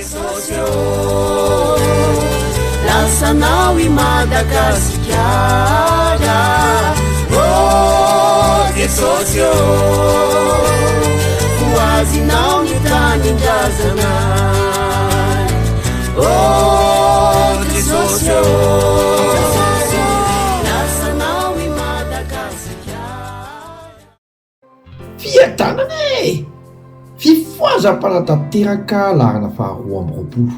Jesosy ô, lasanao i Madagasikara. Oh Jesosy ô, ho azinao ny tanindrazana. Oh Jesosy ô, lasanao i Madagasikara. Fiadanana e! Fifohazam-panatanteraka laharana faha 22.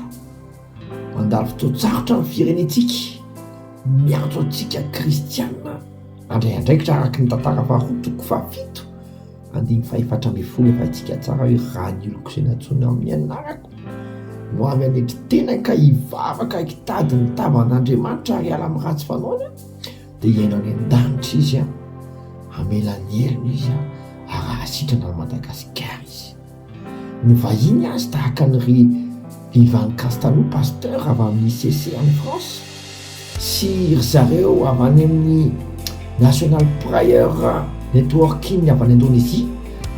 Mandalo fotoan-tsarotra ny firenentsika. Miantso antsika kristiana handray andraikitra araka ny tantara faharoa toko fahafito andininy fahefatra ambin'ny folo efa haintsika tsara hoe raha ny oloko izay nantsoina amin'ny anarako no avy hanetry tena ka hivavaka hitady ny tavan'Andriamanitra ary hiala amin'ny ratsy fanaony dia hiaina any an-danitra izy an, hamela ny helony izy an, ary hahasitrana an'i Madagasikara izy. Ny vahiny azy tahaka an'i ry Ivan Castano, pasteur avy amin'ny ICC any France, sy ry zareo avy any amin'ny National Prayer Networking avy any Indonésie,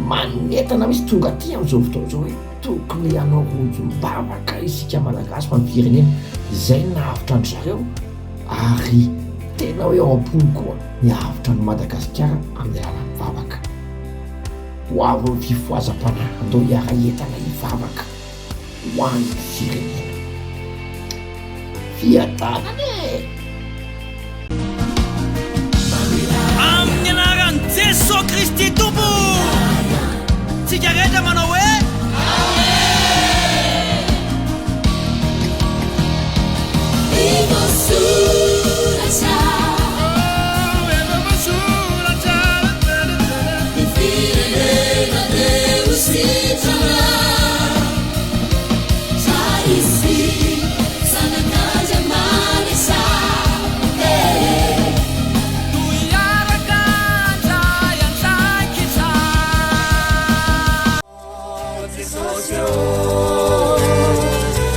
manentana mihitsy tonga aty amin'izao fotoana izao hoe tokony hanao rojom-bavaka isika Malagasy ho an'ny firenena. Izay no nahavotra an-dry zareo. Ary tena hoe ao am-pony koa ny hahavotra an'i Madagasikara amin'ny alalan'ny vavaka. Ho avy ny fifohazam-panahy, andao hiara-hientana hivavaka ho an'ny firenena. Fiadanana e! Amin'ny anaran'i Jesoa Kristy Tompo! Tsika rehetra manao hoe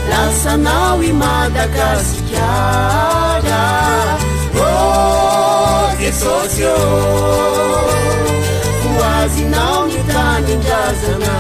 Lasanao i Madagasikara. Oh Jesosy ô, ho azinao ny tanindrazana.